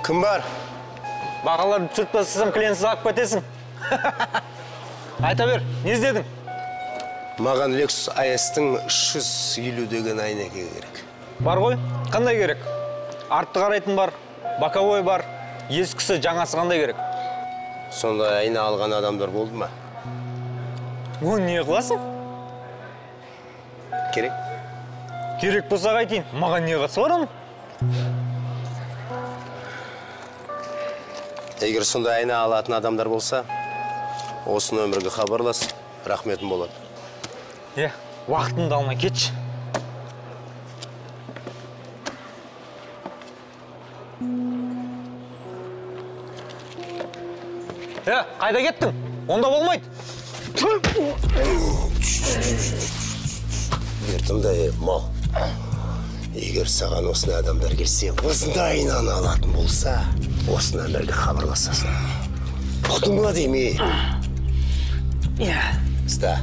Кім бар? Бағаларды түсіріп тастасам, клиентсіз алып кетесің. Айта бер, не іздедің? Маған Lexus IS-тің 350 деген айнеке керек. Бар ғой, қандай керек? Артты қарайтын бар, боковой бар, ескісі, жаңасы қандай керек? Сондай айна алған адамдар болды ма? Оны не қыласың? Керек. Керек болса қайтейін, маған не қатысы бар оның? Егер сондай айна алатын адамдар болса, осы нөмірге хабарлас, рахметім болады. Е, уақытыңды алмай кетші. Е, қайда кеттің? Онда болмайды. Бертімді, мал. Егер саған осындай адамдар келсе, осындай айнаны алатын болса, осы нөмірге хабарласасың. Ұқтың ба деймін? Иә. Ұста.